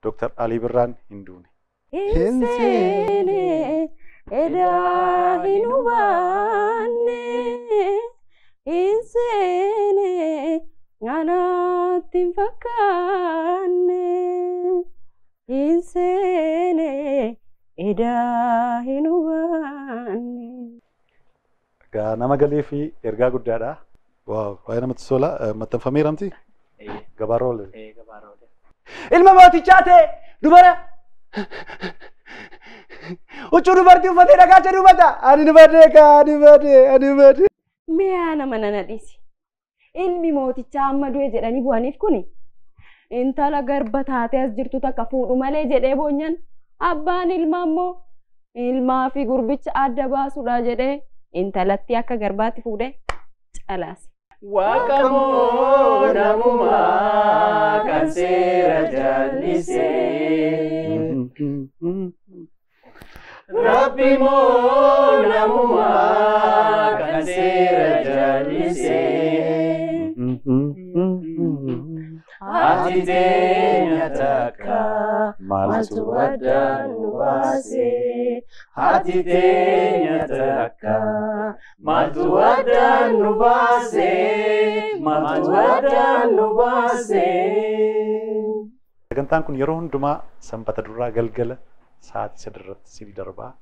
Dooktar Alii Birraan hin duune. Hin seene edaa hin hubanne, hin seene anaatti hin fakkaanne, hin seene edaa hin hubanne. Egaa nama galii fi ergaa guddaadha. Waaw, baay'ee namatti tola. Maxxanfameera miti? Gabaarra oole. Ilma mootichaa ta'e dubara huccuu dubartii uffatee dhagaacha dubbata. Ani badee kaa, ani badee, ani badee. Mi'aa nama nana dhiisi. Ilmi mootichaa amma du'e jedhanii bu'aniif kuni intala garba taatee as jirtu takka fuudhu malee jedhee boonyan, abbaan ilmaa immoo ilmaa fi gurbicha adda baasuudha jedhee intalatti akka garbaatti fuudhee calaase. Waaqa moo namumaa kan seera jallisee? Rabbi moo namumaa kan seera jallisee? Ati teenya takka maaltu addaan nu baase? Ati teenya takka maaltu addaan nu baase? Maaltu addaan nu baase? Sagantaan kun yeroo hundumaa sanbata duraa galgala sa'aatii 3 irratti sinii darbaa.